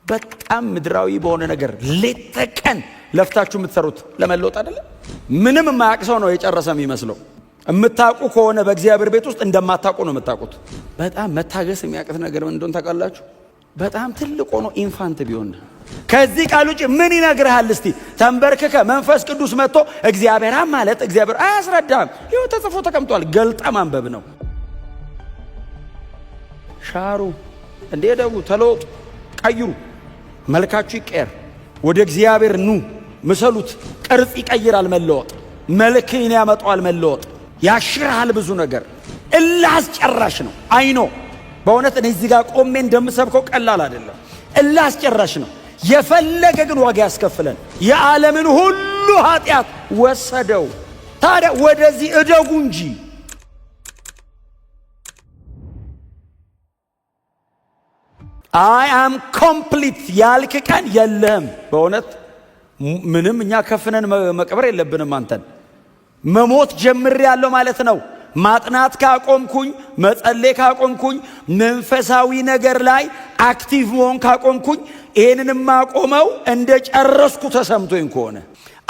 በጣም ምድራዊ በሆነ ነገር ሌት ተቀን ለፍታችሁ የምትሰሩት ለመለወጥ አይደለም። ምንም የማያውቅ ሰው ነው የጨረሰ የሚመስለው። የምታውቁ ከሆነ በእግዚአብሔር ቤት ውስጥ እንደማታውቁ ነው የምታውቁት። በጣም መታገስ የሚያቅት ነገር ምን እንደሆነ ታውቃላችሁ? በጣም ትልቅ ሆኖ infant ቢሆን ከዚህ ቃል ውጭ ምን ይነግርሃል? እስቲ ተንበርክከ መንፈስ ቅዱስ መጥቶ እግዚአብሔር ማለት እግዚአብሔር አያስረዳም። ይኸው ተጽፎ ተቀምጧል። ገልጠ ማንበብ ነው። ሻሩ እንዴ ደጉ ተለወጡ፣ ቀይሩ፣ መልካችሁ ይቀየር፣ ወደ እግዚአብሔር ኑ፣ ምሰሉት። ቅርጽ ይቀይራል መለወጥ፣ መልክን ያመጣዋል መለወጥ፣ ያሽርሃል ብዙ ነገር። እልህ አስጨራሽ ነው። አይኖ በእውነት እኔ እዚህ ጋር ቆሜ እንደምሰብከው ቀላል አይደለም። እልህ አስጨራሽ ነው። የፈለገ ግን ዋጋ ያስከፍለን። የዓለምን ሁሉ ኃጢአት ወሰደው። ታዲያ ወደዚህ እደጉ እንጂ። I am complete ያልክ ቀን የለህም። በእውነት ምንም እኛ ከፍነን መቅበር የለብንም። አንተን መሞት ጀምሬያለሁ ማለት ነው። ማጥናት ካቆምኩኝ፣ መጸለይ ካቆምኩኝ፣ መንፈሳዊ ነገር ላይ active መሆን ካቆምኩኝ፣ ይህንን ማቆመው እንደ ጨረስኩ ተሰምቶኝ ከሆነ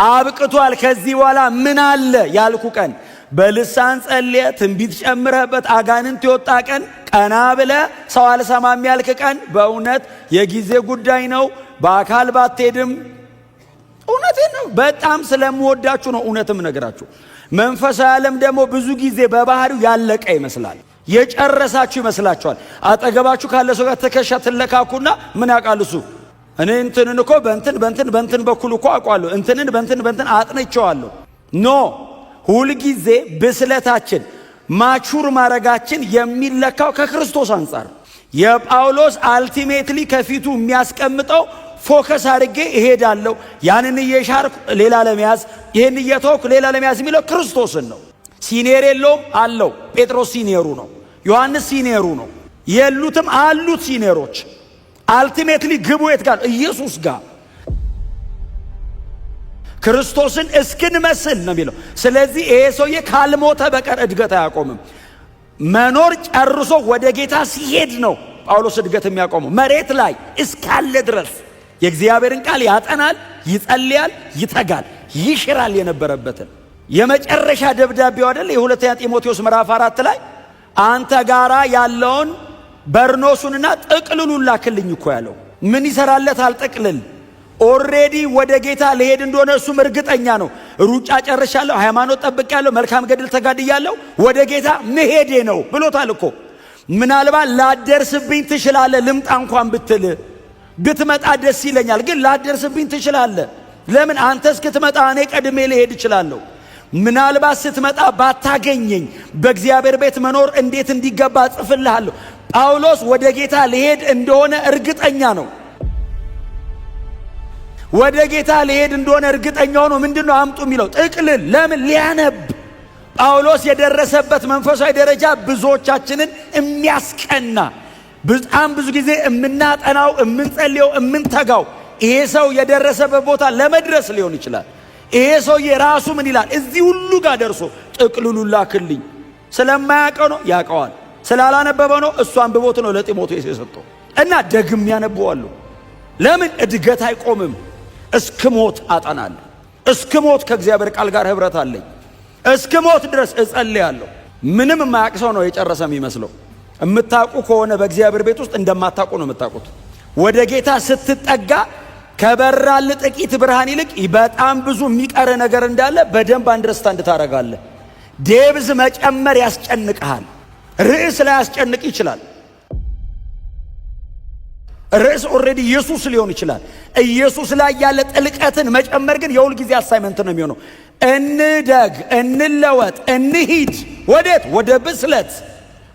አብቅቷል፣ ከዚህ በኋላ ምን አለ ያልኩ ቀን፣ በልሳን ጸልየ ትንቢት ጨምረህበት አጋንንት የወጣ ቀን፣ ቀና ብለ ሰው አልሰማም ያልክ ቀን በእውነት የጊዜ ጉዳይ ነው። በአካል ባትሄድም እውነቴን ነው። በጣም ስለምወዳችሁ ነው እውነትም ነገራችሁ። መንፈሳዊ ዓለም ደግሞ ብዙ ጊዜ በባህሪው ያለቀ ይመስላል። የጨረሳችሁ ይመስላችኋል። አጠገባችሁ ካለ ሰው ጋር ትከሻ ትለካኩና ምን ያውቃል እሱ፣ እኔ እንትንን እኮ በእንትን በእንትን በእንትን በኩል እኮ አውቀዋለሁ፣ እንትንን በእንትን በእንትን አጥንቼዋለሁ። No፣ ሁልጊዜ ብስለታችን mature ማድረጋችን የሚለካው ከክርስቶስ አንጻር። የጳውሎስ ultimately ከፊቱ የሚያስቀምጠው focus አድርጌ እሄዳለሁ፣ ያንን እየሻርኩ ሌላ ለመያዝ፣ ይህን እየተወኩ ሌላ ለመያዝ የሚለው ክርስቶስን ነው። Senior የለውም፣ አለው። ጴጥሮስ senior ኡ ነው። ዮሐንስ senior ኡ ነው። የሉትም፣ አሉት senior ኦች። Ultimately ግቡ የት ጋር? ኢየሱስ ጋር፣ ክርስቶስን እስክንመስል ነው የሚለው። ስለዚህ ይሄ ሰውዬ ካልሞተ በቀር እድገት አያቆምም። መኖር ጨርሶ ወደ ጌታ ሲሄድ ነው ጳውሎስ እድገት የሚያቆመው። መሬት ላይ እስካለ ድረስ የእግዚአብሔርን ቃል ያጠናል፣ ይጸልያል፣ ይተጋል፣ ይሽራል የነበረበትን። የመጨረሻ ደብዳቤው አይደል የሁለተኛ ጢሞቴዎስ ምዕራፍ 4 ላይ አንተ ጋራ ያለውን በርኖሱንና ጥቅልሉን ላክልኝ እኮ ያለው። ምን ይሰራለታል? ጥቅልል already ወደ ጌታ ልሄድ እንደሆነ እሱም እርግጠኛ ነው። ሩጫ ጨርሻለሁ፣ ሃይማኖት ጠብቄያለሁ፣ መልካም ገድል ተጋድያለሁ፣ ወደ ጌታ መሄዴ ነው ብሎታል እኮ። ምናልባት ላደርስብኝ ትችላለህ፣ ልምጣ እንኳን ብትል ብትመጣ ደስ ይለኛል፣ ግን ላደርስብኝ ትችላለህ። ለምን አንተ እስክትመጣ እኔ ቀድሜ ልሄድ እችላለሁ። ምናልባት ስትመጣ ባታገኘኝ በእግዚአብሔር ቤት መኖር እንዴት እንዲገባ እጽፍልሃለሁ። ጳውሎስ ወደ ጌታ ልሄድ እንደሆነ እርግጠኛ ነው። ወደ ጌታ ሊሄድ እንደሆነ እርግጠኛ ሆኖ ምንድን ነው አምጡ የሚለው? ጥቅልል። ለምን ሊያነብ። ጳውሎስ የደረሰበት መንፈሳዊ ደረጃ ብዙዎቻችንን የሚያስቀና፣ በጣም ብዙ ጊዜ የምናጠናው፣ የምንጸልየው፣ የምንተጋው ይሄ ሰው የደረሰበት ቦታ ለመድረስ ሊሆን ይችላል። ይሄ ሰውዬ ራሱ ምን ይላል? እዚህ ሁሉ ጋር ደርሶ ጥቅልሉ ላክልኝ። ስለማያውቀው ነው፣ ያውቀዋል። ስላላነበበው ነው፣ እሱ አንብቦት ነው ለጢሞቴዎስ የሰጠው እና ደግም ያነበዋለሁ። ለምን እድገት አይቆምም? እስክሞት አጠናለሁ። እስክሞት ከእግዚአብሔር ቃል ጋር ኅብረት አለኝ። እስክሞት ድረስ እጸልያለሁ። ምንም የማያውቅ ሰው ነው የጨረሰ የሚመስለው። የምታውቁ ከሆነ በእግዚአብሔር ቤት ውስጥ እንደማታውቁ ነው የምታውቁት። ወደ ጌታ ስትጠጋ ከበራል ጥቂት ብርሃን ይልቅ በጣም ብዙ የሚቀር ነገር እንዳለ በደንብ understand ታደርጋለህ። Depth መጨመር ያስጨንቅሃል። ርዕስ ላይ ያስጨንቅ ይችላል። ርዕስ already ኢየሱስ ሊሆን ይችላል። ኢየሱስ ላይ ያለ ጥልቀትን መጨመር ግን የሁል ጊዜ assignment ነው የሚሆነው። እንደግ፣ እንለወጥ፣ እንሂድ። ወዴት? ወደ ብስለት፣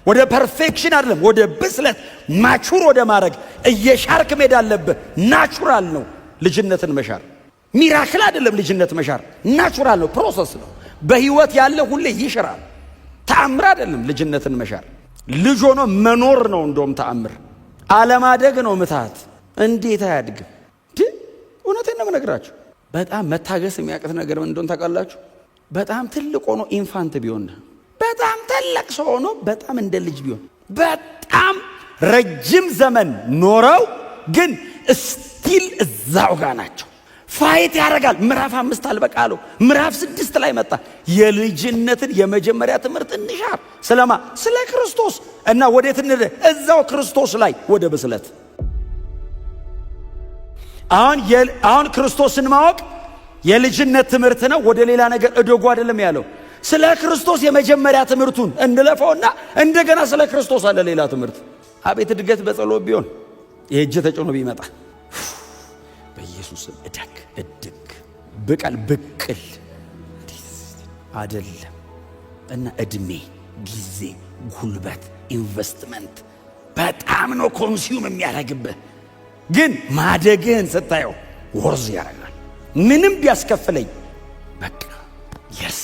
ወደ perfection አይደለም፣ ወደ ብስለት፣ mature ወደ ማድረግ እየሻርክ መሄድ አለብህ። Natural ነው ልጅነትን መሻር፣ miracle አይደለም። ልጅነት መሻር natural ነው፣ process ነው። በህይወት ያለ ሁሌ ይሽራል። ተአምር አይደለም ልጅነትን መሻር፣ ልጅ ሆኖ መኖር ነው እንደውም ተአምር። አለማደግ ነው ምትሃት። እንዴት አያድግም? እውነቴን ነው የምነግራችሁ። በጣም መታገስ የሚያቅት ነገር ምን እንደሆነ ታውቃላችሁ? በጣም ትልቅ ሆኖ infant ቢሆን፣ በጣም ትልቅ ሰው ሆኖ በጣም እንደ ልጅ ቢሆን፣ በጣም ረጅም ዘመን ኖረው ግን Still እዛው ጋር ናቸው። Fight ያደርጋል። ምዕራፍ 5 አልበቃ አለው። ምዕራፍ 6 ላይ መጣ። የልጅነትን የመጀመሪያ ትምህርት እንሻር። ስለማ? ስለ ክርስቶስ። እና ወዴት እንደ እዛው ክርስቶስ ላይ ወደ ብስለት። አሁን ክርስቶስን ማወቅ የልጅነት ትምህርት ነው። ወደ ሌላ ነገር እደጉ አይደለም ያለው። ስለ ክርስቶስ የመጀመሪያ ትምህርቱን እንለፈውና እንደገና ስለ ክርስቶስ አለ ሌላ ትምህርት። አቤት እድገት በጸሎት ቢሆን፣ ይሄ እጅ ተጭኖ ቢመጣ፣ በኢየሱስ እደግ እድግ ብቀል ብቅል አይደለም። እና እድሜ፣ ጊዜ፣ ጉልበት፣ ኢንቨስትመንት በጣም ነው consume የሚያደርግብህ። ግን ማደግህን ስታየው worth ያደርጋል። ምንም ቢያስከፍለኝ በቃ yes፣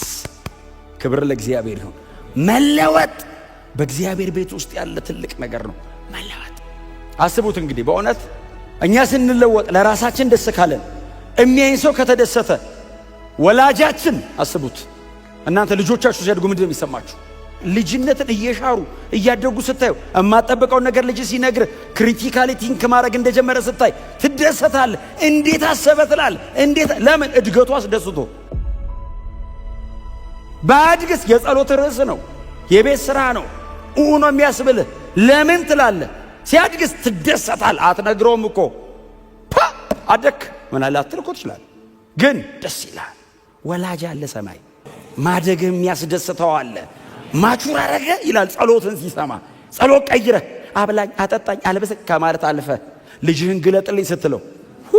ክብር ለእግዚአብሔር ይሁን። መለወጥ በእግዚአብሔር ቤት ውስጥ ያለ ትልቅ ነገር ነው። መለወጥ አስቡት እንግዲህ፣ በእውነት እኛ ስንለወጥ ለራሳችን ደስ ካለን፣ የሚያይን ሰው ከተደሰተ፣ ወላጃችን አስቡት እናንተ፣ ልጆቻችሁ ሲያድጉ ምንድን ነው የሚሰማችሁ? ልጅነትን እየሻሩ እያደጉ ስታዩ፣ የማትጠብቀውን ነገር ልጅ ሲነግር፣ critically think ማድረግ እንደጀመረ ስታይ ትደሰታለህ። እንዴት አሰበ ትላለህ። እንዴት፣ ለምን? እድገቱ አስደስቶ። ባያድግስ የጸሎት ርዕስ ነው፣ የቤት ስራ ነው፣ ኡ ነው የሚያስብልህ። ለምን ትላለህ። ሲያድግስ ትደሰታል። አትነግረውም እኮ፣ ፓ አደክ ምን አለ አትል እኮ ትችላለህ፣ ግን ደስ ይላል። ወላጅ አለ ሰማይ፣ ማደግ የሚያስደስተው አለ። Mature አረገ ይላል ጸሎትን ሲሰማ። ጸሎት ቀይረህ አብላኝ፣ አጠጣኝ፣ አልበሰኝ ከማለት አልፈ ልጅህን ግለጥልኝ ስትለው ሁ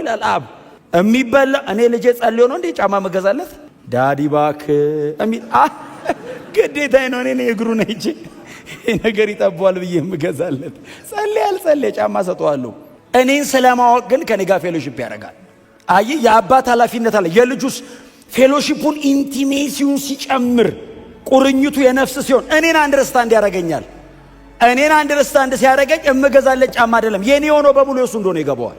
ይላል አብ። የሚበላ እኔ ልጄ ጸልዮ ነው እንዴ ጫማ መገዛለት? Daddy ባክ የሚል ግዴታዬ ነው። እኔ እግሩ ነኝ እንጂ ነገር ይጠቧል ብዬ የምገዛለት፣ ጸልይ አልጸልይ ጫማ ሰጠዋለሁ። እኔን ስለማወቅ ግን ከኔ ጋር fellowship ያደርጋል። አይ፣ የአባት ኃላፊነት አለ። የልጁስ fellowship ኡን intimacy ውን ሲጨምር፣ ቁርኝቱ የነፍስ ሲሆን እኔን understand ያደርገኛል። እኔን understand ሲያደርገኝ የምገዛለት ጫማ አይደለም፣ የኔ የሆነው በሙሉ የሱ እንደሆነ ይገባዋል።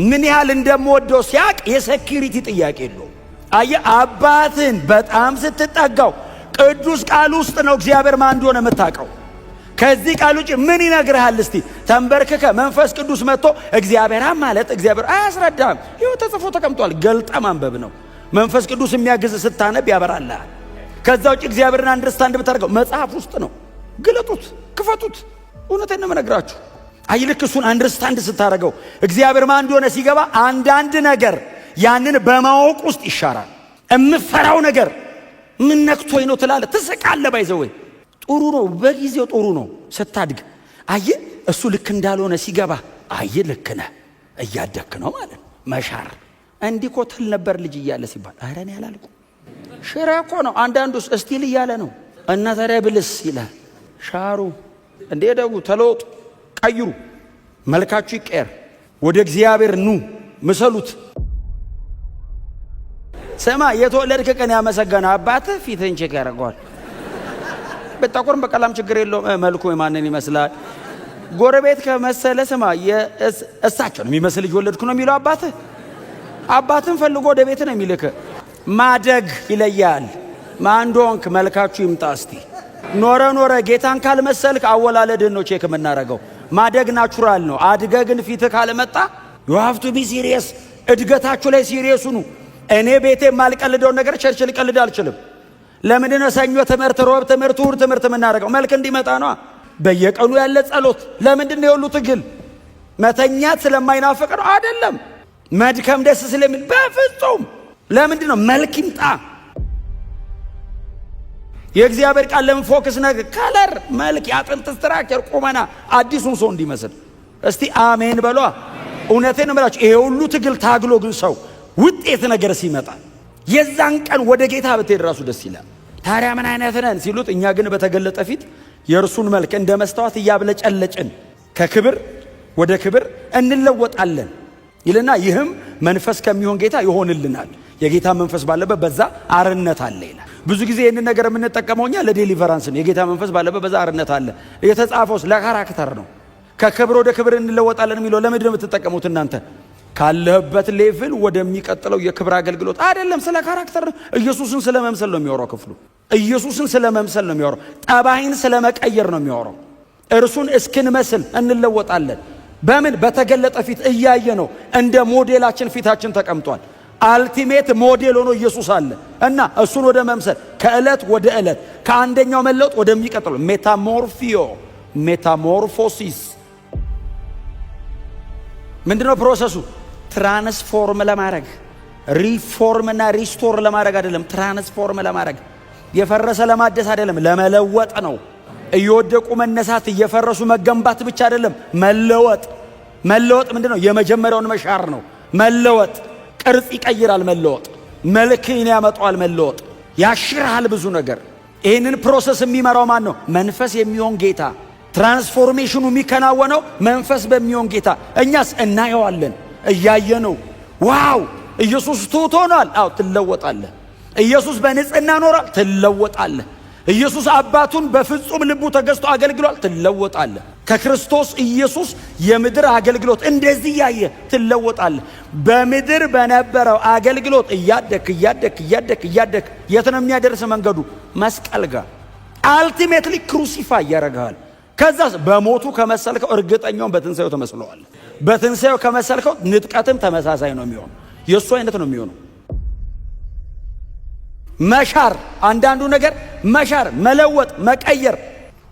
ምን ያህል እንደምወደው ሲያቅ የ security ጥያቄ የለውም። አየህ፣ አባትን በጣም ስትጠጋው ቅዱስ ቃል ውስጥ ነው እግዚአብሔር ማን እንደሆነ የምታውቀው። ከዚህ ቃል ውጭ ምን ይነግርሃል? እስቲ ተንበርክከ መንፈስ ቅዱስ መጥቶ እግዚአብሔር ማለት እግዚአብሔር አያስረዳም። ይኸው ተጽፎ ተቀምጧል። ገልጠ ማንበብ ነው። መንፈስ ቅዱስ የሚያግዝ ስታነብ ያበራልሃል። ከዛ ውጭ እግዚአብሔርን understand ብታደርገው መጽሐፍ ውስጥ ነው። ግለጡት፣ ክፈቱት። እውነቴን ነው የምነግራችሁ። አይ፣ ልክ እሱን understand ስታደርገው፣ እግዚአብሔር ማን እንደሆነ ሲገባ አንዳንድ ነገር ያንን በማወቅ ውስጥ ይሻራል። እምፈራው ነገር ምን ነክቶኝ ነው ትላለህ፣ ትስቃለህ። By the way ጥሩ ነው፣ በጊዜው ጥሩ ነው። ስታድግ አየ እሱ ልክ እንዳልሆነ ሲገባ፣ አየ ልክ ነህ፣ እያደግክ ነው ማለት ነው። መሻር እንዲህ እኮ ትል ነበር ልጅ እያለ ሲባል፣ ኧረ እኔ አላልኩም፣ ሽረ እኮ ነው። አንዳንዱስ still እያለ ነው። እና ታዲያ ብልስ ይላል። ሻሩ እንዴ፣ ደጉ፣ ተለወጡ፣ ቀይሩ፣ መልካችሁ ይቀየር፣ ወደ እግዚአብሔር ኑ፣ ምሰሉት። ስማ፣ የተወለድክ ቀን ያመሰገነ አባትህ ፊትህን check ያደርገዋል። በጠቁርም በቀላም ችግር የለውም። መልኩ የማንን ይመስላል? ጎረቤት ከመሰለ፣ ስማ፣ እሳቸውን የሚመስል ልጅ ወለድኩ ነው የሚለው አባትህ። አባትን ፈልጎ ወደ ቤት ነው የሚልክ። ማደግ ይለያል። ማን እንደሆንክ መልካችሁ ይምጣ እስቲ። ኖረ ኖረ ጌታን ካልመሰልክ አወላለድህን ነው check የምናደርገው። ማደግ natural ነው። አድገ ግን ፊትህ ካልመጣ you have to be serious። እድገታችሁ ላይ serious ሁኑ። እኔ ቤቴ የማልቀልደውን ነገር church ልቀልድ አልችልም። ለምንድን ነው ሰኞ ትምህርት፣ ሮብ ትምህርት፣ እሑድ ትምህርት የምናደርገው? መልክ እንዲመጣ ነዋ። በየቀኑ ያለ ጸሎት ለምንድን ነው የሁሉ ትግል? መተኛት ስለማይናፍቅ ነው? አይደለም። መድከም ደስ ስለሚል? በፍጹም። ለምንድን ነው? መልክ ይምጣ። የእግዚአብሔር ቃል ለምን focus ነገር color፣ መልክ፣ የአጥንት structure፣ ቁመና አዲሱን ሰው እንዲመስል። እስቲ አሜን በሏ። እውነቴን ነው የምላችሁ። ይሄ ሁሉ ትግል ታግሎ ግን ሰው ውጤት ነገር ሲመጣ የዛን ቀን ወደ ጌታ ብትሄድ ራሱ ደስ ይላል። ታዲያ ምን አይነት ነን ሲሉት፣ እኛ ግን በተገለጠ ፊት የእርሱን መልክ እንደ መስታወት እያብለጨለጭን ከክብር ወደ ክብር እንለወጣለን ይልና ይህም መንፈስ ከሚሆን ጌታ ይሆንልናል። የጌታ መንፈስ ባለበት በዛ አርነት አለ ይላል። ብዙ ጊዜ ይህንን ነገር የምንጠቀመው እኛ ለ deliverance ነው። የጌታ መንፈስ ባለበት በዛ አርነት አለ። የተጻፈውስ ለ character ነው። ከክብር ወደ ክብር እንለወጣለን የሚለው ለምንድን ነው የምትጠቀሙት እናንተ? ካለህበት level ወደሚቀጥለው የክብር አገልግሎት አይደለም፣ ስለ character ነው። ኢየሱስን ስለ መምሰል ነው የሚያወራው ክፍሉ። ኢየሱስን ስለ መምሰል ነው የሚያወራው። ጠባይን ስለ መቀየር ነው የሚያወራው። እርሱን እስክንመስል እንለወጣለን። በምን? በተገለጠ ፊት እያየ ነው። እንደ ሞዴላችን ፊታችን ተቀምጧል። Ultimate model ሆኖ ኢየሱስ አለ እና እሱን ወደ መምሰል ከዕለት ወደ ዕለት፣ ከአንደኛው መለወጥ ወደሚቀጥለው፣ ሜታሞርፊዮ፣ metamorphosis። ምንድነው process ኡ? Transform ለማድረግ፣ ሪፎርም እና restore ለማድረግ አይደለም። Transform ለማድረግ፣ የፈረሰ ለማደስ አይደለም፣ ለመለወጥ ነው። እየወደቁ መነሳት፣ እየፈረሱ መገንባት ብቻ አይደለም፣ መለወጥ። መለወጥ ምንድን ነው? የመጀመሪያውን መሻር ነው። መለወጥ ቅርጽ ይቀይራል። መለወጥ መልክን ያመጣዋል። መለወጥ ያሽርሃል ብዙ ነገር። ይህንን process የሚመራው ማን ነው? መንፈስ የሚሆን ጌታ። Transformation ኑ የሚከናወነው መንፈስ በሚሆን ጌታ። እኛስ እናየዋለን፣ እያየነው wow፣ ኢየሱስ ትሑት ሆኗል። አዎ፣ ትለወጣለህ። ኢየሱስ በንጽህና ኖሯል። ትለወጣለህ። ኢየሱስ አባቱን በፍጹም ልቡ ተገዝቶ አገልግሏል። ትለወጣለህ። ከክርስቶስ ኢየሱስ የምድር አገልግሎት እንደዚህ እያየ ትለወጣለህ። በምድር በነበረው አገልግሎት እያደክ እያደክ እያደክ እያደክ የት ነው የሚያደርስ መንገዱ? መስቀል ጋር። Ultimately crucify ያደርግሃል። ከዛስ በሞቱ ከመሰልከው እርግጠኛውን በትንሣኤው ተመስለዋል። በትንሣኤው ከመሰልከው ንጥቀትም ተመሳሳይ ነው የሚሆነው። የእሱ አይነት ነው የሚሆነው። መሻር፣ አንዳንዱ ነገር መሻር፣ መለወጥ፣ መቀየር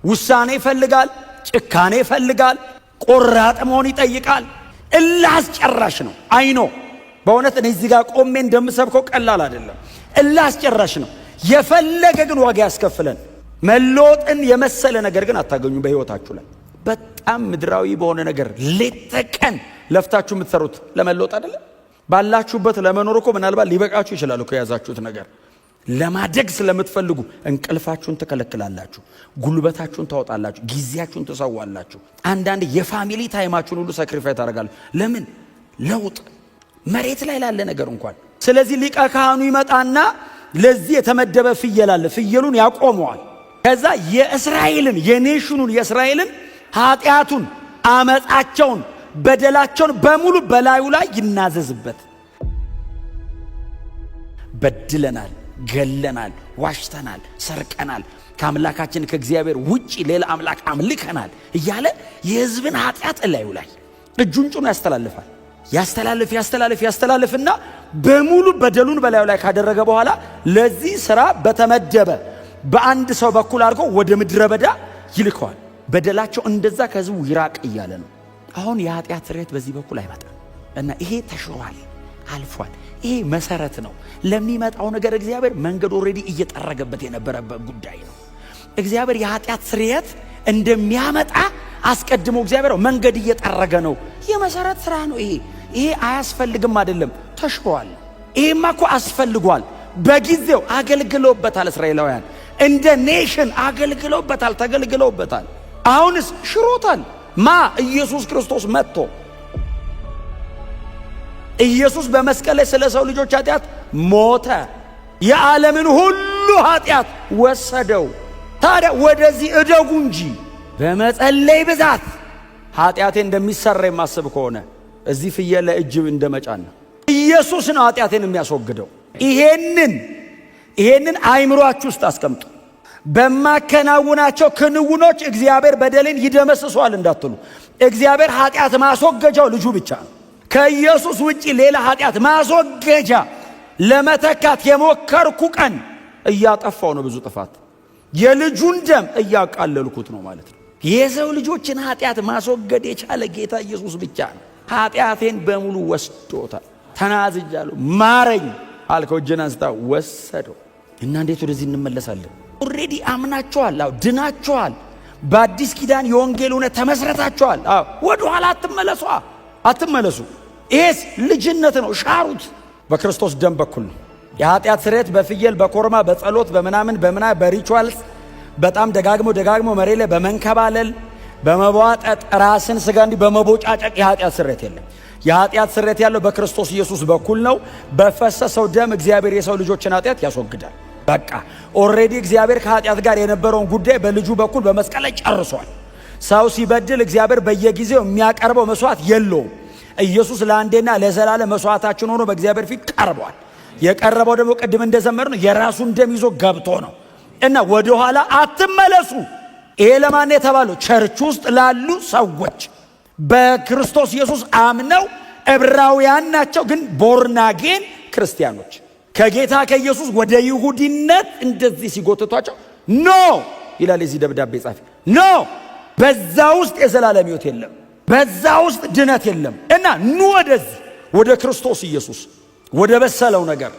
ውሳኔ ይፈልጋል፣ ጭካኔ ይፈልጋል፣ ቆራጥ መሆን ይጠይቃል። እልህ አስጨራሽ ነው። I know፣ በእውነት እኔ እዚህ ጋር ቆሜ እንደምሰብከው ቀላል አይደለም። እልህ አስጨራሽ ነው። የፈለገ ግን ዋጋ ያስከፍለን። መለወጥን የመሰለ ነገር ግን አታገኙም በሕይወታችሁ ላይ። በጣም ምድራዊ በሆነ ነገር ሌት ተቀን ለፍታችሁ የምትሰሩት ለመለወጥ አይደለም። ባላችሁበት ለመኖር እኮ ምናልባት ሊበቃችሁ ይችላል እኮ የያዛችሁት ነገር። ለማደግ ስለምትፈልጉ እንቅልፋችሁን ትከለክላላችሁ፣ ጉልበታችሁን ታወጣላችሁ፣ ጊዜያችሁን ትሰዋላችሁ። አንዳንድ የ family time ኣችሁን ሁሉ sacrifice ታደርጋላችሁ። ለምን? ለውጥ መሬት ላይ ላለ ነገር እንኳን። ስለዚህ ሊቀ ካህኑ ይመጣና ለዚህ የተመደበ ፍየል አለ። ፍየሉን ያቆመዋል። ከዛ የእስራኤልን፣ የ nation ኑን፣ የእስራኤልን ኃጢአቱን፣ አመፃቸውን፣ በደላቸውን በሙሉ በላዩ ላይ ይናዘዝበት። በድለናል፣ ገለናል፣ ዋሽተናል፣ ሰርቀናል፣ ከአምላካችን ከእግዚአብሔር ውጪ ሌላ አምላክ አምልከናል እያለ የሕዝብን ኃጢአት እላዩ ላይ እጁን ጭኖ ያስተላልፋል። ያስተላልፍ ያስተላልፍ ያስተላልፍና በሙሉ በደሉን በላዩ ላይ ካደረገ በኋላ ለዚህ ስራ በተመደበ በአንድ ሰው በኩል አድርጎ ወደ ምድረ በዳ ይልከዋል። በደላቸው እንደዛ ከህዝቡ ይራቅ እያለ ነው። አሁን የኃጢአት ስርየት በዚህ በኩል አይመጣም እና ይሄ ተሽሯል፣ አልፏል። ይሄ መሰረት ነው። ለሚመጣው ነገር እግዚአብሔር መንገድ already እየጠረገበት የነበረበት ጉዳይ ነው። እግዚአብሔር የኃጢአት ስርየት እንደሚያመጣ አስቀድሞ እግዚአብሔር መንገድ እየጠረገ ነው። የመሰረት ስራ ነው ይሄ። ይሄ አያስፈልግም አይደለም፣ ተሽሯል። ይሄማ እኮ አስፈልጓል። በጊዜው አገልግለውበታል። እስራኤላውያን እንደ nation አገልግለውበታል፣ ተገልግለውበታል። አሁንስ ሽሮታል። ማ? ኢየሱስ ክርስቶስ መጥቶ፣ ኢየሱስ በመስቀል ላይ ስለ ሰው ልጆች ኃጢአት ሞተ። የዓለምን ሁሉ ኃጢአት ወሰደው። ታዲያ ወደዚህ እደጉ እንጂ በመጸለይ ብዛት ኃጢአቴ እንደሚሰራ የማስብ ከሆነ እዚህ ፍየል ላይ እጅ እንደመጫን ነው። ኢየሱስ ነው ኃጢአቴን የሚያስወግደው። ይሄንን አይምሯችሁ ውስጥ አስቀምጡ። በማከናውናቸው ክንውኖች እግዚአብሔር በደሌን ይደመስሰዋል እንዳትሉ። እግዚአብሔር ኃጢአት ማስወገጃው ልጁ ብቻ ነው። ከኢየሱስ ውጪ ሌላ ኃጢአት ማስወገጃ ለመተካት የሞከርኩ ቀን እያጠፋው ነው ብዙ ጥፋት። የልጁን ደም እያቃለልኩት ነው ማለት ነው። የሰው ልጆችን ኃጢአት ማስወገድ የቻለ ጌታ ኢየሱስ ብቻ ነው። ኃጢአቴን በሙሉ ወስዶታል። ተናዝጃለሁ፣ ማረኝ አልከው፣ እጅን አንስታ ወሰደው። እና እንዴት ወደዚህ እንመለሳለን? Already አምናችኋል። አዎ፣ ድናችኋል። በአዲስ ኪዳን የወንጌል እውነት ተመስረታችኋል። አዎ፣ ወደ ኋላ አትመለሱ፣ አትመለሱ። ይሄስ ልጅነት ነው፣ ሻሩት። በክርስቶስ ደም በኩል ነው። የኃጢአት ስርየት በፍየል፣ በኮርማ፣ በጸሎት፣ በምናምን በምና በ rituals፣ በጣም ደጋግሞ ደጋግሞ መሬት ላይ በመንከባለል፣ በመቧጠጥ፣ ራስን ስጋ እንዲህ በመቦጫጨቅ የኃጢአት ስርየት የለም። የኃጢአት ስርየት ያለው በክርስቶስ ኢየሱስ በኩል ነው። በፈሰሰው ደም እግዚአብሔር የሰው ልጆችን ኃጢአት ያስወግዳል። በቃ already እግዚአብሔር ከኃጢአት ጋር የነበረውን ጉዳይ በልጁ በኩል በመስቀል ላይ ጨርሷል። ሰው ሲበድል እግዚአብሔር በየጊዜው የሚያቀርበው መስዋዕት የለውም። ኢየሱስ ለአንዴና ለዘላለም መስዋዕታችን ሆኖ በእግዚአብሔር ፊት ቀርቧል። የቀረበው ደግሞ ቅድም እንደዘመርነው የራሱን ደም ይዞ ገብቶ ነው እና ወደኋላ አትመለሱ። ይሄ ለማን የተባለው? Church ውስጥ ላሉ ሰዎች፣ በክርስቶስ ኢየሱስ አምነው ዕብራውያን ናቸው፣ ግን born again ክርስቲያኖች ከጌታ ከኢየሱስ ወደ ይሁዲነት እንደዚህ ሲጎትቷቸው no ይላል የዚህ ደብዳቤ ጻፊ። No፣ በዛ ውስጥ የዘላለም ሕይወት የለም፣ በዛ ውስጥ ድነት የለም። እና ኑ ወደዚህ ወደ ክርስቶስ ኢየሱስ፣ ወደ በሰለው ነገር።